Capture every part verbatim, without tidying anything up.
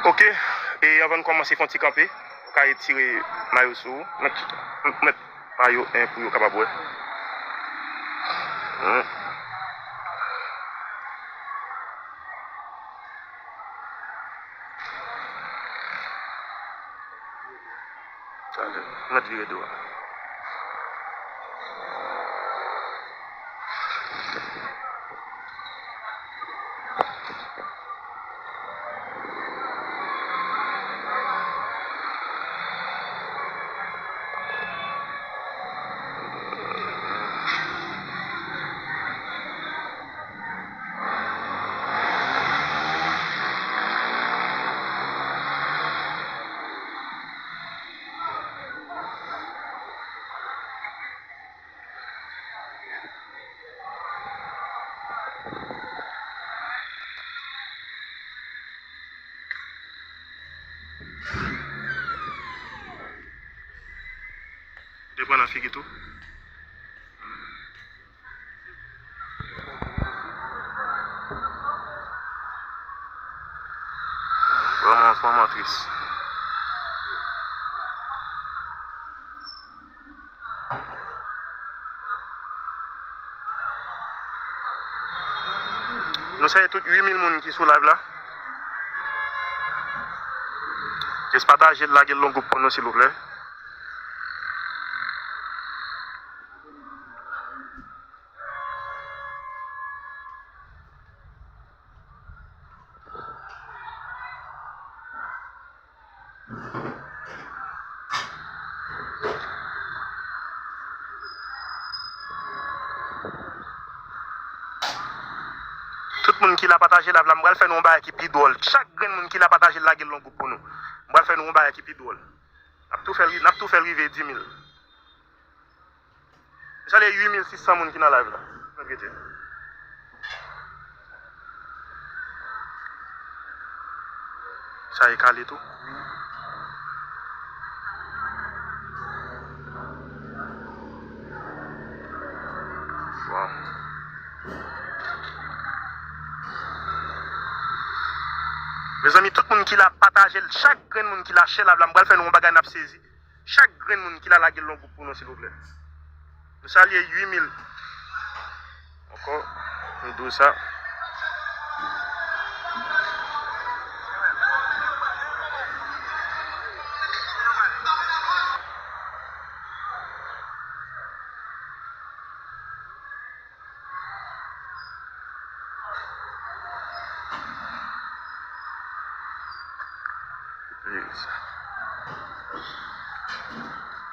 Ok, e anvan n kòmanse, fè yon ti kanpe, ou ka retire mayo sou ou. Met, met mayo en pou yo kapab wè. Hmm. Talè, met vire do a. Te pran nan figi tou. Vrèman, vrèman tris. Nou salye tout uit mil moun ki sou live la. Jis pataje l, lage l nan gwoup pou nou, silvouplè. Tout moun ki la pataje live la, m pral fè nou yon bagay ki pi dwòl. Chak grenn moun ki la pataje l, lage l nan gwoup pou nou. M pral fè nou yon bagay ki pi dwòl. N ap tou fè l, n ap tou fè l rive dis mil. Salye uit mil sis san moun ki nan live la. Mwen rete. Sa e kale tou. Wow. Mezanmi, tout moun ki la, pataje l. Chak grenn moun ki la, share live la. M pral fè nou yon bagay, n ap sezi. Chak grenn moun ki la, lage l nan gwoup pou nou, silvouplè. Nou salye uit mil. Ankò, nou di w sa.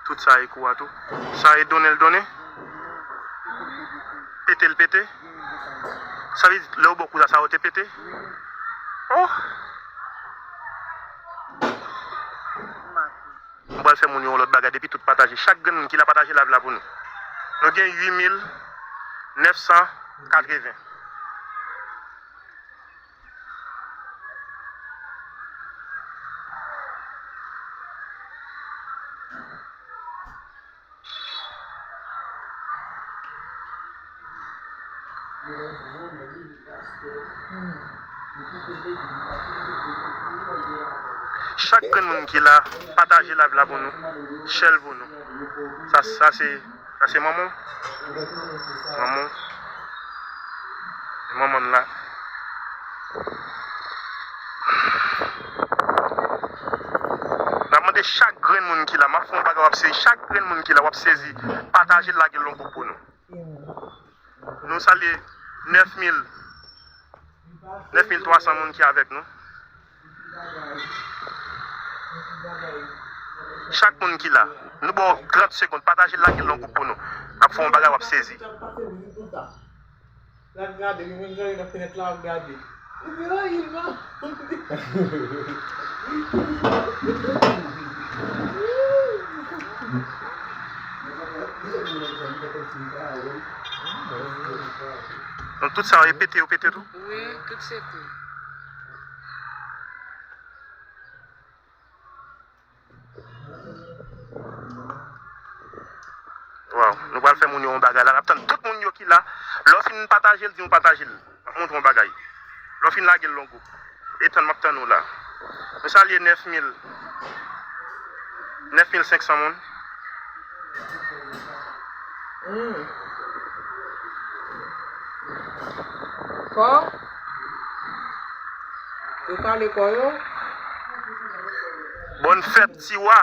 Tout sa e kou a tou. Sa e donnen l donnen. Pete l pete. Sa vle di, lè w bò kou sa, sa yo te pete? Oh! M pral fè moun yo yon lòt bagay depi tout pataje. Chak grenn moun ki la pataje live la pou nou. Nou gen uit mil nèf san katreven. Chak grenn moun ki la, pataje live la pou nou. Share l pou nou. Sa, sa se, sa se manman w? Manman w? E manman l la. N ap mande chak grenn moun ki la, m ap fè yon bagay w ap sezi. Chak grenn moun ki la, w ap sezi. Pataje l, lage l yon gwoup pou nou. Nou salye nèf mil, nèf mil twa san moun ki avèk nou. Chak moun ki la, nou ba w trant segonn, pataje l, lage l nan gwoup pou nou. N ap fè yon bagay, w ap sezi. L ap gade, li menm gade nan fenèt la, ap gade. Li di, "Oh, il m'a." Donk, tout sa yo pete, yo pete tou? Wi, tout se kou. Waw, nou pral fè moun yo yon bagay la. N ap tann tout moun yo ki la. Lè w fin pataje l, di nou pataje l. M ap montre yon bagay. Lè w fin lage l nan gwoup. E tann, m ap tann ou la. Nou salye nèf mil, nèf mil senk san moun. Hmm. Kò? Yo kale kò yo? Bòn fèt, Tiwa.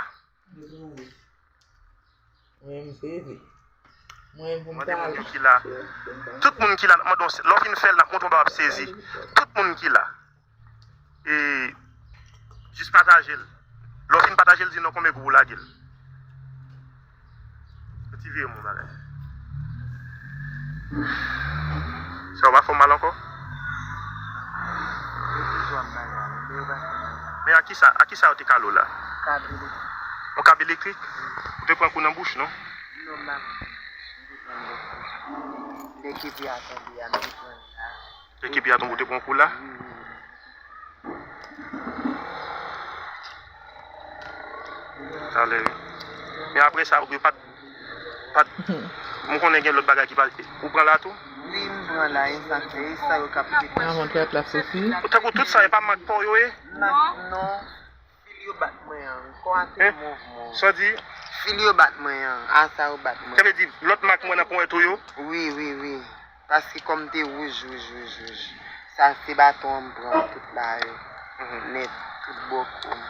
Mwen, m sezi. Mwen, pou m Mande ta moun yo ki la. Tout moun ki la, n ap mande w, lè w fin fè l, n ap montre w bagay w ap sezi. Tout moun ki la. E, jis pataje l. Lè w fin pataje l, di non konbyen gwo pou w lage l. Yon ti vire m yon bagay. Sa w pa fè w mal ankò? Men a kisa, a kisa yo te kale w la? Yon kab elektrik? Ou te pran kou nan bouch, non? Non, m pa pran kou nan bouch. Lè kepi a tonbe a, m te pran l la. Lè kepi a tonbe, ou te pran kou la? Wi, wi, wi. Talè, wi. Men apre sa, ou pa t, pa t, m konnen gen lòt bagay ki pa, ou pran la tou? Wi, m pran la, e sa k fè, e sa yo k ap pete. Avan trèt la soti. Tankou tout sa, e pa mak pa w yo ye? Mak non. Fil yo bat mwen an, kò a te move move. Sa w di? Fil yo bat mwen an, a sa yo bat mwen. Sa vle di, lòt mak mwen nan ponyèt ou yo? Wi, wi, wi. Paske kò m te wouj, wouj, wouj, wouj. Sa se baton an m pran tout la yo. Nèt, tout bò kou m.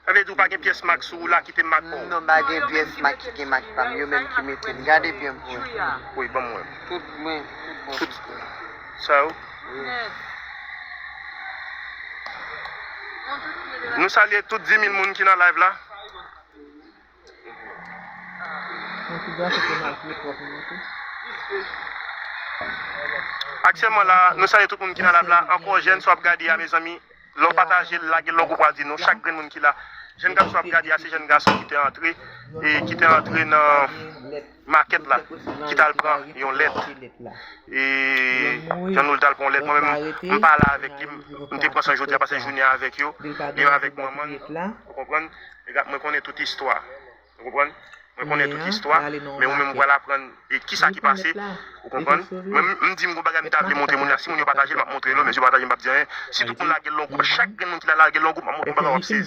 Sa vle di ou pa gen pyès mak sou ou la ki te mak pa w? Non, pa gen pyès mak ki gen mak pa m. Yo menm ki mete m. Gade byen pou wè. Wi, ban m wè. Tout mwen, tout bò kou m. Sa yo? Wi. Nou salye tout dis mil moun ki nan live la. Aktyèlman la, nou salye tout moun ki nan live la. Ankò, jèn sa w ap gade a, mezanmi, lè w pataje l, lage l longo pou al di nou, chak grenn moun ki la. Jèn gason w ap gade a, se jèn gason ki te antre, e ki te antre nan makèt la, ki t al pran yon lèt. E jan nou l t al pran yon lèt, mwen menm, m pa la avèk li, m, m te pran san jodi a, pase jounen an avèk yo, li avèk manman l, ou konprann? Mwen konnen tout istwa. Ou konprann? Mwen konnen tout istwa, men ou menm ou pral aprann e kisa ki pase. Ou konprann? Mwen, m, m di m gon bagay m ta vle montre moun la. Si moun yo pataje l, m ap montre yo, men si yo pataje, m p ap di anyen. Si tout moun lage l longo, chak grenn moun ki la lage l longo, m ap montre w bagay w ap sezi.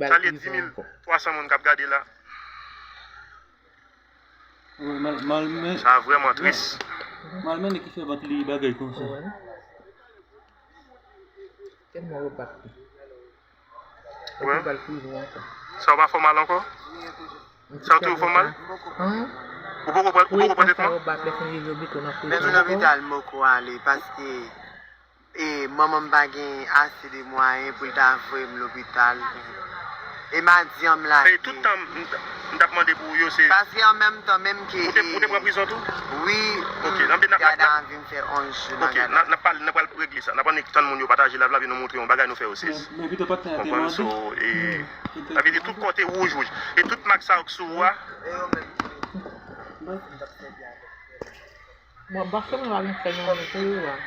Salye dis mil twa san moun k ap gade la. Sa vrèman tris. Malmennen ki fè vant li bagay konsa. Tèlman yo bat li. Yo pral prizon ankò. Sa w pa fè w mal ankò? Sa w tou fè w mal? Ou poko pran, ou poko pran tretman? Yo bat lè fini yo mete w nan prizon ankò. Menm lopital m poko ale paske e manman m pa gen ase de mwayen pou l ta voye m lopital. E madyam la. E tout tan m, m t ap mande pou ou yo se. Paske an menm tan menm ke. Ou te, ou te pran prizon tou? Wi. Ok, nan, nan, gad anvi m fè onz jou nan gad. Ok, n ap pale, n ap pral regle sa. N ap annik tann moun yo pataje live la, epi nou montre yon bagay, nou fè yo sezi. Konprann? So, e, sa vle di tout kote wouj wouj. E tout mak sa yo k sou ou a. Bon, paske mwen pa gen kè nan men pou yo a.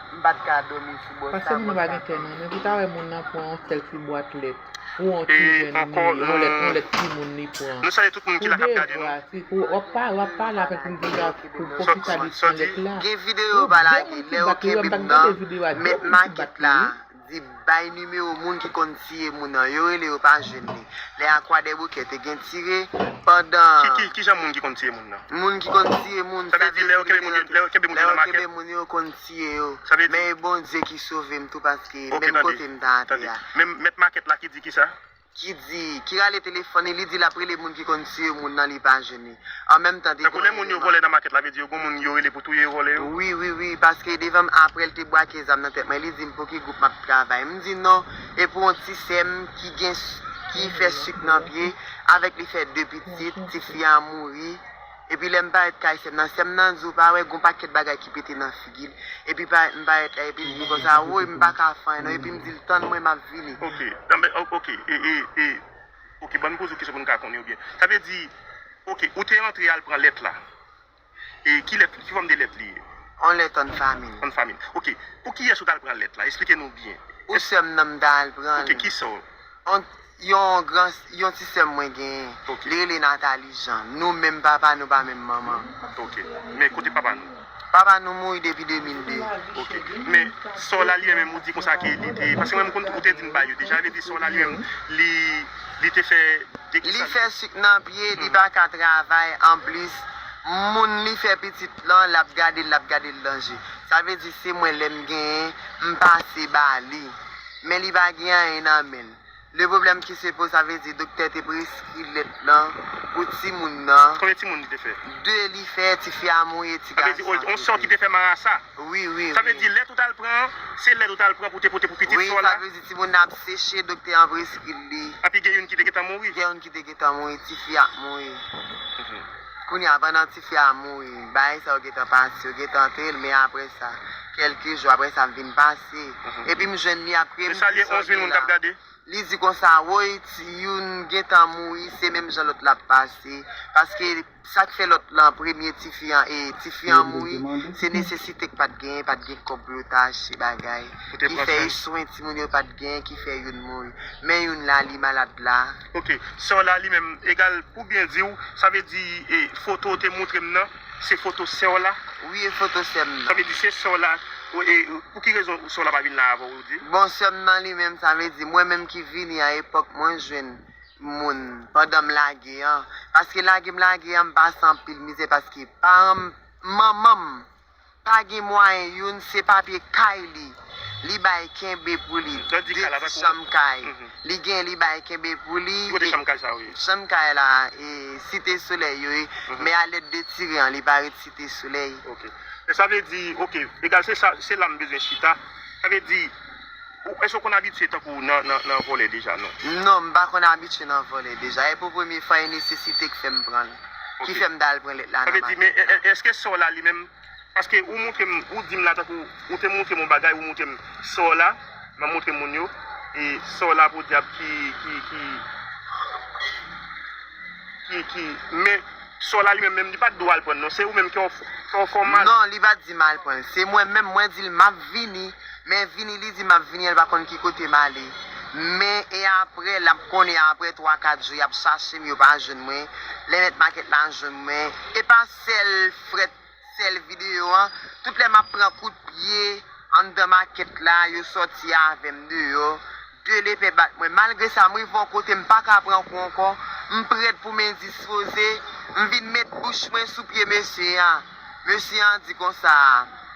M pa t ka dòmi sou bò sa, bò sa. Paske mwen pa gen kè nan men. Pou ta wè moun nan pran yon sèl ti bwat lèt. Pou yon ti jèn li, yon lèt, yon lèt timoun li pran. Nou salye tout moun ki la k ap gade nou. Pou de vwa, si pou w ap pa, w ap pale avèk li deja, pou pwofite a li pran lèt la. Gen videyo yo pa lage, lè yo kenbe m nan, mèt makèt la di bay nimewo moun ki konn tiye moun nan, yo rele yo pa jwenn li. Lè a Kwadèboukè te gen tire, pandan. Ki, ki, ki jan moun ki konn tiye moun nan? Moun ki konn tiye moun, sa vle di lè yo kenbe moun yo, lè yo kenbe moun yo nan makèt. Lè yo kenbe moun yo, yo konn tiye yo. Men e Bondye ki sove m tou paske menm kote m ta atè a. Men mèt makèt la ki di kisa? Ki di, ki rale telefòn li, li di l ap rele moun ki konn tiye moun nan, li pa jwenn li. An menm tan, te gen yon eleman. Tankou lè moun yo vòlè nan makèt la, vle di yo gon moun yo rele pou touye vòlè yo? Wi, wi, wi, paske devan m, apre l te bwake zam nan tèt mwen, li di m pou ki gwoup m ap travay. M di non, e pou yon ti sè m ki gen, ki fè sik nan pye, avèk li fè de pitit, ti fi a mouri. Epi lè m parèt kay sè m nan, sè m nan di w pa wè gon pakèt bagay ki pete nan figi l. Epi parèt, m parèt la, epi l di m konsa, woy, m pa ka fè anyen non, epi m di l, tann mwen, m ap vini. Ok, ok, e, e, e, ok, ban m poze w kesyon pou n ka konnen yo byen. Sa vle di, ok, ou te antre al pran lèt la. E ki lèt, ki fòm de lèt li ye? On lèt on famin. On famin. Ok, pou kiyès ou t al pran lèt la? Esplike nou byen. Pou sè m nan m t al pran l. Ok, ki sè w? On, yon gran, yon ti sè m mwen genyen. Ok. Li rele Nathalie Jean. Nou menm papa, nou pa menm manman. Ok. Men kote papa nou? Papa nou mouri depi de mil de. Ok. Men sè w la li menm, ou di konsa ke li te, paske mwen m konn ou te di m ba yo deja, vle di sè w la li menm, li, li te fè de ki Li sa? Fè sik nan pye, li pa ka travay. Anplis, moun li fè pitit lan, l ap gade l, l ap gade l nan je. Sa vle di se mwen, lè m genyen, m pase ba li. Men li pa gen anyen nan men l. Le pwoblèm ki se poze, sa vle di doktè te preskri lèt lan pou timoun nan. Konbyen timoun li te fè? De li fè, tifi a mouri, ti Sa vle di gason yon sè ki te fè marasa. Wi, wi, Sa vle wi. Di lèt ou t al pran, se lèt ou t al pran pou te pote pou pitit Wi, sè w sa la. Vle di timoun nan ap seche, doktè an preskri li. Epi gen youn ki te gentan mouri. Gen youn ki te gentan mouri, tifi ap mouri. Mhm. Kounye a, pandan tifi a mouri, bagay sa yo gentan pase, yo gentan antere l, men apre sa, kèlke jou apre sa, m vin pase. Mhm. Epi m jwenn li ap kriye, Men m sa di li sa onz mil moun k ap la. Gade. Li di konsa, woy, ti youn gentan mouri, se menm jan lòt la ap pase. Paske sa k fè lòt lan, premye tifi an, e tifi an mouri, se nesesite k pa t genyen, pa t gen kòb pou yo ta achte bagay. Ou te Ki pran fè swen. Swen timoun yo pa t genyen, ki fè youn mouri. Men youn la, li malad la. Ok, sè w la li menm, egal pou byen di w, sa vle di, e, foto w te montre m nan, se foto sè w la? Wi, e foto sè m nan. Sa vle di se sè w la, ou, e, pou ki rezon sè w la pa vin la avè w, ou di? Bon, sè m nan li menm, sa vle di, mwen menm ki vini a epòk mwen jwenn moun pandan m lage an. Paske lage m lage an, m pase anpil mizè, paske paran m, manman m, pa gen mwayen youn, se papye kay li. Li bay kenbe pou li. Lè w di De kay la, ti tankou chanm kay. Mhm. Li gen, li bay kenbe pou li. Ki kote E chanm kay sa yo ye? Chanm kay la, e, Site Solèy yo ye. Mhm. Men a lèt de tire an, li parèt Site Solèy. Ok. E sa vle di, ok, egal se sa, se la m bezwen chita. Sa vle di, ou, èske w konn abitye tankou nan, nan, nan vòlè deja, non? Non, m pa konn abitye nan vòlè deja. E pou premye fwa, e nesesite k fè m pran l. Ki Ok. Fè m t al pran lèt la Sa nan vle di, men, maket e, la. E, èske sè w la li menm, paske ou montre m, ou di m la tankou, ou te montre m yon bagay, ou montre m sè w la, m ap montre moun yo, e sè w la podyab ki, ki, ki, ki, ki, men sè w la li menm, menm li pa t di w al pran l, non, se ou menm ki w, ki w fè w mal. Non, li pa t di m al pran l. Se mwen menm, mwen di l m ap vini, men vini, li di m ap vini, an, l pa konn ki kote m ale. Men, e apre, l ap konnen apre twa, kat jou, y ap chache m, yo pa jwenn mwen. Lè mèt makèt la jwenn mwen, e pa sèl frèt, sèl videyo an, tout lè m ap pran kout pye anndan makèt la, yo sòti avè m deyò. De lepè bat mwen. Malgre sa, m rive yon kote, m pa ka pran kou ankò. M prèt pou m endispoze. M vin met bouch mwen sou pye mesye a. Mesye an di konsa,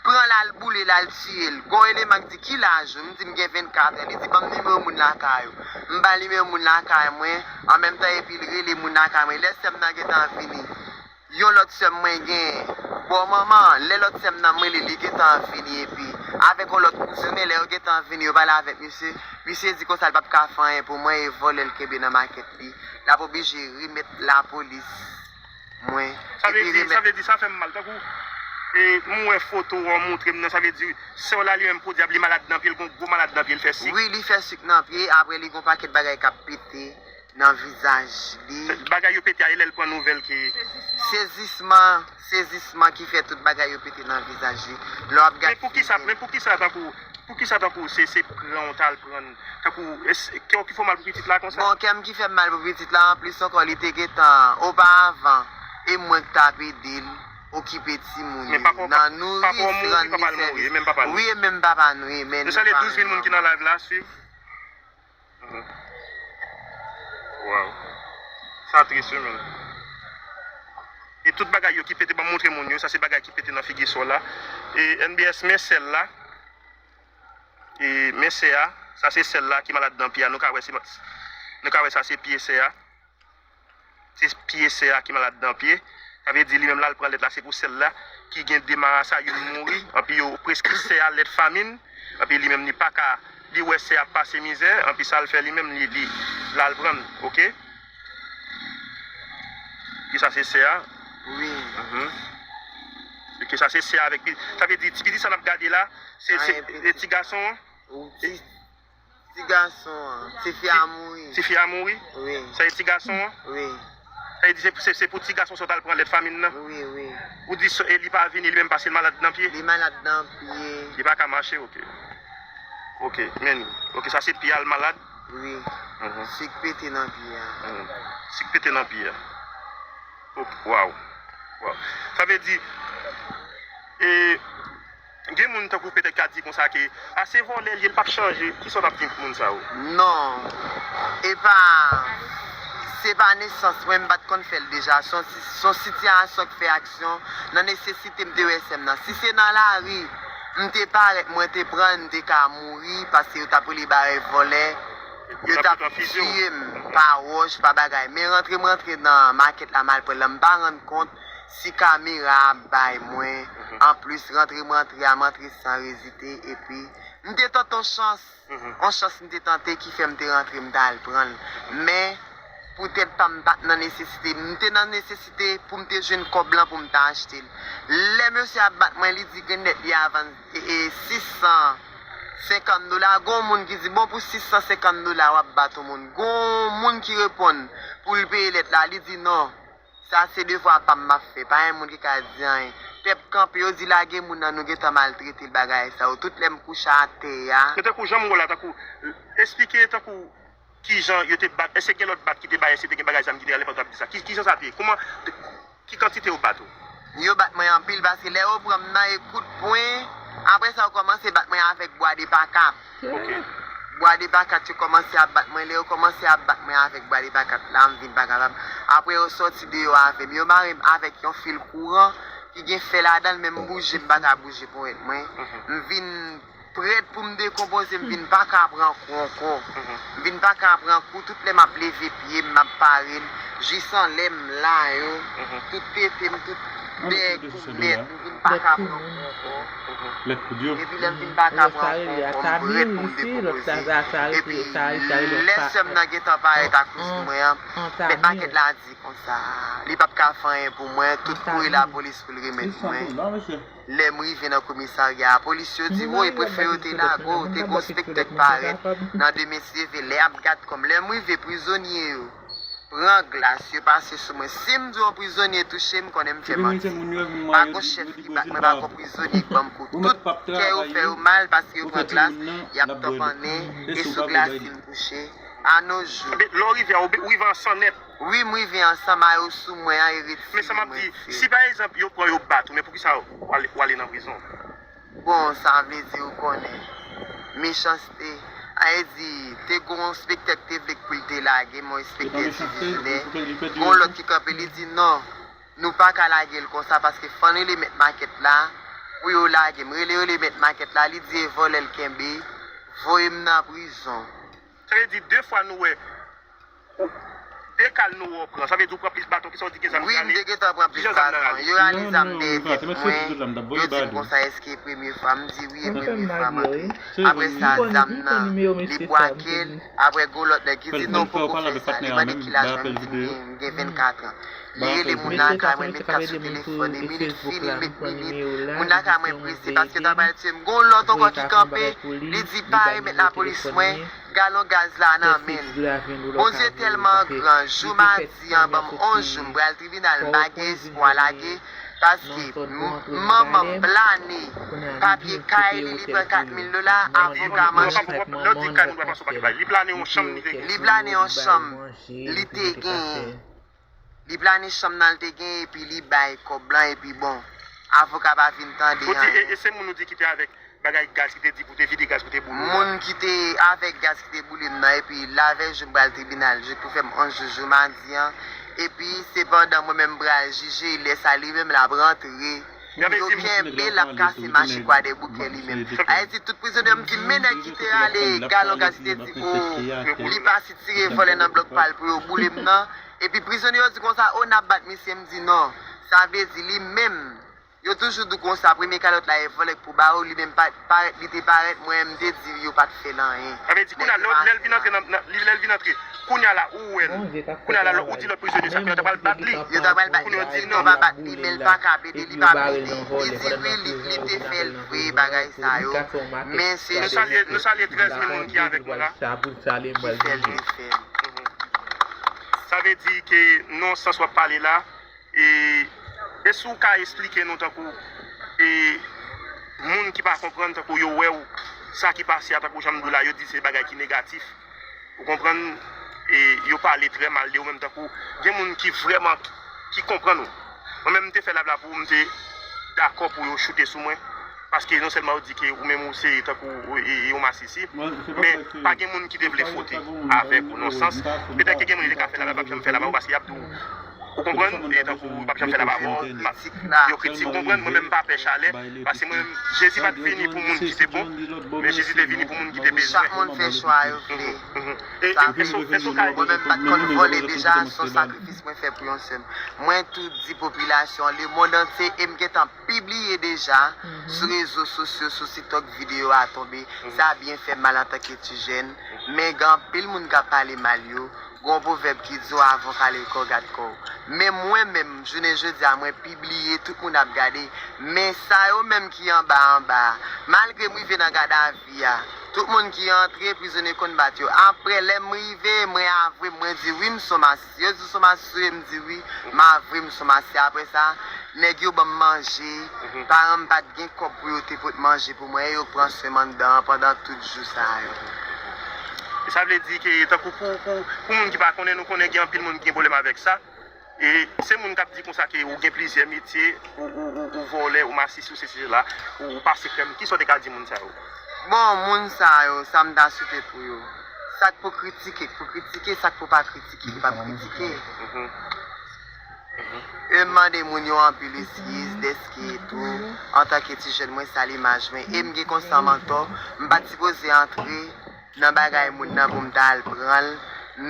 pran l al boule l, al tiye l. Gon eleman k di, ki laj ou? M di, m gen vennkat an. Li di, ban m nimewo moun lakay ou. M ba l nimewo moun lakay mwen, an menm tan epi l rele moun lakay mwen. Lè sè m nan gentan vini, yon lòt sè m mwen gen, bò manman, lè lòt sè m nan m rele, li gentan vini epi avèk yon lòt kouzen mwen, lè yo gentan vini, yo pale avèk misye. Misye di konsa l p ap ka fè anyen pou mwen, e vòlè l kenbe nan makèt li. L ap oblije remèt lapolis mwen. Sa vle Epi di, remèt sa vle di, sa fè m mal. Tankou, e, m wè foto w montre m nan, sa vle di, sè w la li menm, podyab, li malad nan pye, l gon gwo malad nan pye, l fè sik. Wi, li fè sik nan pye, apre li gon pakèt bagay k ap pete nan vizaj li. Se bagay yo pete a, e lè l pran nouvèl ke Sezisman, sezisman ki fè tout bagay yo pete nan vizaj li. Lè w ap gade Men poukisa, men poukisa tankou, poukisa tankou se, se pran w t al pran, tankou, es, kè w ki fè w mal pou pitit la konsa? Bon, kè m ki fè m mal pou pitit la, anplis ankò, li te gentan, oparavan, e mwen k t ap ede l okipe timoun Men yo, papa w, nan papa w nouri, mouri, rann papa l nesèvis. Mouri, e menm papa l mouri. Wi, e menm papa nou ye, men Nou nou salye pa douz mil moun ki nan live la, swiv. Mhm. Wow. Sa tris, wi, menm. E tout bagay yo ki pete, ban m montre moun yo, sa se bagay ki pete nan figi sè w la. E N B S, men sè l la. E men sè a, sa se sè l la ki malad nan pye a. Nou ka wè se, nou ka wè sa se pye sè a. Se pye sè a ki malad nan pye. Sa vle di li menm l al pran lèt la, se pou sè l la ki gen de marasa, youn mouri, anpi yo preskri sè a lèt famin, anpi li menm li pa ka, li wè sè a ap pase mizè, anpi sa l fè li menm li, li, l al pran, ok? Ki sa se sè a? Wi. Mhm. Ok, sa se sè a avèk pi-, sa vle di ti pitit sa n ap gade la, se, se, e ti gason an? Ou ti Ti gason an, tifi a mouri. Tifi a mouri? Wi. Sa e ti gason an? Wi. Sa e di se, se, se pou ti gason sa w t al pran lèt famin nan? Wi, wi. Ou di so, e li pa vini, li menm paske l malad nan pye? Li malad nan pye. Li pa ka mache, ok. Ok, men, ok, sa se pye a l malad? Wi. Mhm. Sik pete nan pye a. Mhm. Sik pete nan pye a. Ok, waw. Waw. Sa vle di, E gen moun tankou petèt ka di konsa ke a se vòlè l ye, l p ap chanje. Kisa w t ap di moun sa yo? Non. E pa, se pa nesans mwen, m pa t konn fè l deja. Se yon si- se yon sitiyasyon k fè aksyon nan nesesite m te wè sè m nan. Si se nan lari m te parèt, mwen te pran, m te ka mouri, paske yo t ap rele bagay vòlè. Yo t ap tiye m pa wòch, pa bagay. Men rantre m rantre nan makèt la, m al pran l, m pa rann kont si kamera a bay mwen. Anplis, rantre m rantre a, m antre san ezite. Epi, m te tante yon chans. Yon chans m te tante ki fè m te rantre, m t al pran l. Men, poutèt pa m pa t nan nesesite, m te nan nesesite pou m te jwenn kòb lan pou m ta achte l. Lè mesye ap bat mwen, li di grenn lèt li a vann e, e, sis san senkant dola. Gon moun ki di, bon, pou sis san senkant dola, w ap bat yon moun. Gon moun ki reponn pou l peye lèt la, li di, non, sa se devwa pa m m ap fè. Pa gen moun ki ka di anyen. Pèp kanpe, yo di lage moun nan, nou gentan maltrete l, bagay sa yo. Tout lè m kouche atè a. Men tankou jan m wè w la, tankou, esplike tankou kijan yo te bat, èske gen lòt bat ki te bay, èske te gen bagay zam ki te rale pandan w ap di sa? Ki, kijan sa te ye? Kòman, ki kantite yo bat ou? Yo bat mwen anpil paske lè yo pran m nan e kout pwen, apre sa yo kòmanse bat mwen avèk bwa de pakat. Ok. Bwa de pakat yo kòmanse ap bat mwen, lè yo kòmanse ap bat mwen avèk bwa de pakat la, m vin pa kapab. Apre yo sòti deyò avè m, yo mare m avèk yon fil kouran ki gen fè ladan l, men m bouje, m pa ka bouje ponyèt mwen. M vin prèt pou m dekonpoze, m vin pa ka pran kou ankò. M vin pa ka pran kou, tout lè m ap leve pye m, m ap pare l, jis anlè m la yo, tout tete m, tout dèyè kou nèt, m vin pa ka pran kou ankò. Epi lè m vin pa ka pran kou ankò, m prèt pou m dekonpoze. Epi lè sè m nan gentan parèt ak kouzin mwen an, mèt makèt la di konsa, li p ap ka fè anyen pou mwen, tout kouri lapolis pou l remèt mwen. Lè m rive nan komisarya a, polis yo di, woy, prefè yo te lage w, te gen yon enspektè k parèt nan de men seve lè y ap gad kò m. Lè m rive, prizonye yo pran glas, yo pase sou mwen. Si m di yon prizonye touche m, konnen m fè manti. Pa gen chèf ki bat mwen, pa gen prizonye k ban m kou. Tout kè yo fè yo mal paske yo pran glas, y ap tanpannen, e sou glas li m kouche. A nos jours. Lè w rive a, ou rive an san nèt. Wi, m rive an san, mayo sou mwen an, e retire mwen. Men sa m ap di, si pa egzanp yo pran yo bat ou, men poukisa w ale, w ale nan prizon? Bon, sa vle di ou konnen. Mechanste. A e di, te gen yon enspektè ki te vle pou l te lage m, yon enspektè divizionè. Gon lòt ki kanpe, li di non, nou pa ka lage l konsa paske fò n rele mèt makèt la pou yo lage m. Rele, rele mèt makèt la, li di e vòlè l kenbe, voye m nan prizon. Sa vle di de fwa nou wè, ou, de kal nou wè w pran. Sa vle di ou pran plis baton ki sa w di gen zam ki rale. Wi, m te gentan pran plis baton. Yo rale zam dèyè tèt mwen. Yo di m konsa, èske e premye fwa? M di wi, e premye fwa m antre. Apre sa, zam nan, li bwake l. Apre, gon lòt nèg ki di non, poko fè sa. Li mande ki laj mwen, m di m gen, m gen vennkat an. Li rele moun lakay mwen, met kat sou telefòn, e minit fini, l met minit. Moun lakay mwen prese paske yo ta pral tiye m. Gon lòt ankò ki kanpe, li di pa remèt lapolis mwen galon gaz la nan men l. Bondye tèlman gran, jou madi an ban m onz jou, m pral tribinal, m pa gen espwa lage, paske m, manman m plane papye kay li, li pran kat mil dola, avoka manje. Lè w di kay, moun pa panse w pa gen kay. Li plane yon chanm li te gen. Li plane yon chanm li te genyen. Li plane chanm nan l te gen epi li bay kòb lan epi bon, avoka pa vin tande anyen. Ou di e, e se moun ou di ki te avèk bagay gaz ki te di pou te vide gaz pou te boule la. Moun ki te avèk gaz ki te boule m nan epi l avè jou m pral tribinal jis pou fè m onz jou jou madi an. Epi se pandan mwen menm m pral jije, lè sa li menm l ap rantre. Yo kenbe l ap kase mache Kwadèboukè li menm. Ayiti tout prizonye m di men nèg ki te rale galon gaz ki te di o li pa sitire vòlè nan blòk pa l pou yo boule m nan. Epi prizonye yo di konsa o n ap bat misye, m di non. Sa vle di li menm, yo toujou di konsa premye kalòt la e vòlè k pou ba yo, li menm pa parèt, li te parèt, mwen menm m te di yo pa t fè l anyen. Sa vle di kounye a lè l vin antre nan, lè l vin antre, kounye a la ou wè l. Kounye a la ou di lòt prizonye sa ke yo ta pral bat li. Yo ta pral bat li, yo di non pa bat li, men l pa ka plede, li pa plede. Li di wi, li, li te fè l vre bagay sa yo. Men se. Nou salye, nou salye trèz mil moun ki avèk nou la. Ki fè l, li fè l. Sa vle di ke nan sans w ap pale la, e, e si w ka esplike nou tankou, e, moun ki pa konprann tankou yo wè w, sa ki pase a tankou jan m di w la, yo di se bagay ki negatif. Ou konprann? E yo pale trè mal de ou menm tankou gen moun ki vrèman ki konprann ou. Mwen menm m te fè live la pou ou, m te dakò pou yo choute sou mwen. Paske non sèlman yo di ke ou menm ou se tankou e, e, yon masisi, men pa gen moun ki te vle fwote avèk ou nan sans. Petèt ke gen moun ki te ka fè lamal, p ap janm fè lamal paske y ap di w, ou konprann, e tankou p ap janm fè lamal avè w, yo kritik, ou konprann, mwen menm m pa pè chalè, paske mwen menm, Jezi pa t vini pou moun ki te bon, men Jezi te vini pou moun ki te bezwen. Chak moun fè chwa yo vle. Mhm. E, e, fè so, fè so ka. Mwen menm pa t konn vòlè deja, se yon sakrifis mwen fè pou yon sè m. Mwen tou di popilasyon, lemonn antye, e m gentan pibliye deja sou rezo sosyo, sou TikTok, videyo a tonbe. Sa byen fè mal antanke ti jèn. Men gen anpil moun k ap pale mal yo. Gen yon pwovèb ki di w avan w kale kò w, gad kò w. Men mwen menm, jounen jodi a, mwen pibliye, tout moun ap gade. Men sa yo menm ki anba anba a, malgre m rive nan gadavi a, tout moun ki antre, prizonye konn bat yo. Apre, lè m rive, mwen avwe, mwen di wi, m se yon masisi. Yo di w se yon masisi, wi, m di wi, m avwe, m se yon masisi. Apre sa, nèg yo ban m manje. Paran m pa t gen kòb pou yo te pot manje pou mwen, e yo pran swen m anndan an pandan tout jou sa yo. E sa vle di ke, tankou pou, pou, pou moun ki pa konnen, nou konnen gen anpil moun ki gen pwoblèm avèk sa. E se moun k ap di konsa ke ou gen plizyè metye, ou, ou, ou, ou vòlè, ou masisi, ou sesi, sela, ou, ou pase krèm. Kisa w te ka di moun sa yo? Bon, moun sa yo, sa m ta swete pou yo, sa k pou kritike, k pou kritike, sa k pou pa kritike, k p ap kritike. Mhm. Mhm. E m mande moun yo anpil eskiz, dèske tou, antanke ti jèn mwen, sa l imaj mwen. E m gen konstan m antò, m pa t sipoze antre nan bagay moun nan pou m ta al pran l,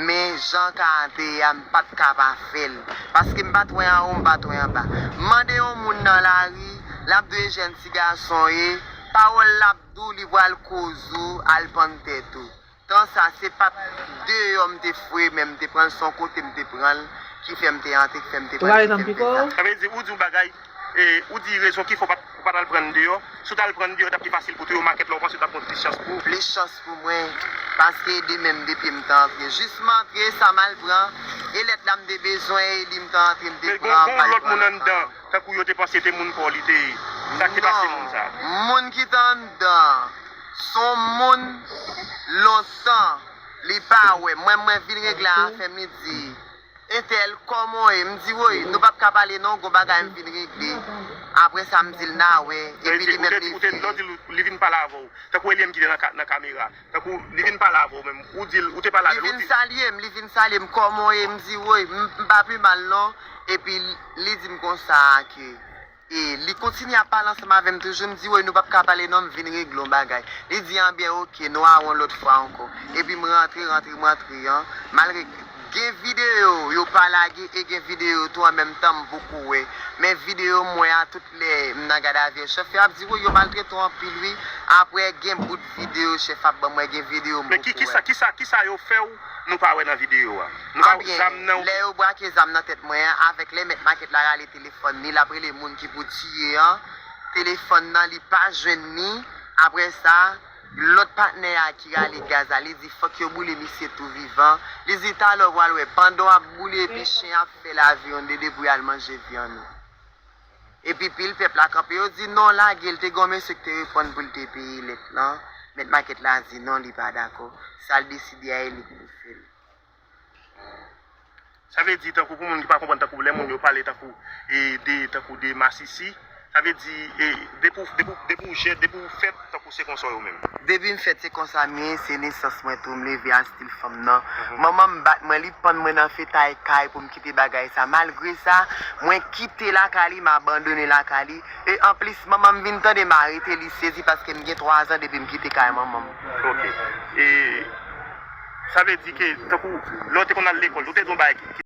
men jan ka te ye a, m pa t ka pa fè l. Paske m pa t wè anwo, m pa t wè anba. Mande yon moun nan lari, l ap di w e jèn ti gason w ye, pawòl l ap di w, li pral koze w, al pann tèt ou. Tan sa, se pa t deyò m te foure, men m te pran l, se yon kote m te pran l, ki fè m te antre, ki fè m te pran l, ki fè m te fè sa. Sa vle di, ou di yon bagay, e, ou di rezon ki fè w pa t, ou pa t al pran l deyò. Si w t al pran l deyò, t ap pi fasil pou tou yo makèt la, ou panse w t ap gen plis chans pou ou? Plis chans pou mwen, paske e de men m, de pye m te antre. Jis m antre, sa m al pran, e lèt la m te bezwen, e li m te antre, m te pran. Men gon, gon lòt moun anndan, tankou yo te panse te moun pa w li te ye. Sa k te pase moun sa? Non. Moun ki te anndan, se yon moun lontan, li pa wè. Mwen, mwen vin regle afè m, li di, entèl, kòman w ye? M di, woy, nou p ap ka pale non, gon bagay m vin regle. Apre sa, m di l n a wè. Epi li menm, li vire. Ou te, ou te, ou te di l, li vin pale avè w. Tankou e li menm ki te nan ka-, nan kamera. Tankou li vin pale avè w menm. Ou di l, ou te pale avè l, ou di l. Li vin salye m, li vin salye m, kòman w ye? M di, woy, m, m pa pi mal non. Epi li di m konsa ke E li kontinye ap pale ansanm avè m toujou, m di, woy, nou p ap ka pale non, m vin regle yon bagay. Li di, anben, oke, nou a wè yon lòt fwa ankò. Epi m rantre, rantre, m rantre an. Malgre gen videyo, yo pa lage, e gen videyo tou, an menm tan, m poko wè. Men videyo m wè a, tout lè m nan gadavi, chèf yo ap di, woy, yo maltrete w anpil, wi. Apre, gen bout videyo, chèf ap ban m wè, gen videyo m poko wè. Men ki, kisa, kisa, kisa yo fè w, nou pa wè nan videyo a? Nou pa wè zam nan? Anben, lè yo brake zam nan tèt mwen an, avèk lè mèt makèt la rale telefòn li, l ap rele moun ki pou tiye an, telefòn nan, li pa jwenn li. Apre sa, lòt patnè a ki rale gaz la, li di fòk yo boule misye tou vivan. Li di talè w pral wè, pandan w ap boule epi chen ap fè laviyon dede pou y al manje vyann ou. Epi pil pèp la kanpe, yo di non, lage l, te gen yon mesye ki te reponn pou l te peye lèt lan. Mèt makèt la di non, li pa dakò. Sa l deside a, e li k pou fè l. Sa vle di, tankou pou moun ki pa konprann, tankou lè moun yo pale tankou, e, de, tankou de masisi, sa vle di, e, depi w, depi w, depi w jèn, depi w fèt, tankou se konsa w ye w menm. Depi m fèt, se konsa m ye, se nesans mwen tou, m leve a stil fanm nan. Mhm. Manman m bat mwen, li pann mwen nan fetay kay pou m kite bagay sa. Malgre sa, mwen kite lakay li, m abandone lakay li. E anplis, manman m vin tande m arete, li sezi paske m gen twa zan depi m kite kay manman m. Ok. E sa vle di ke, tankou, lè w te konn al lekòl, ou te di yon bagay ki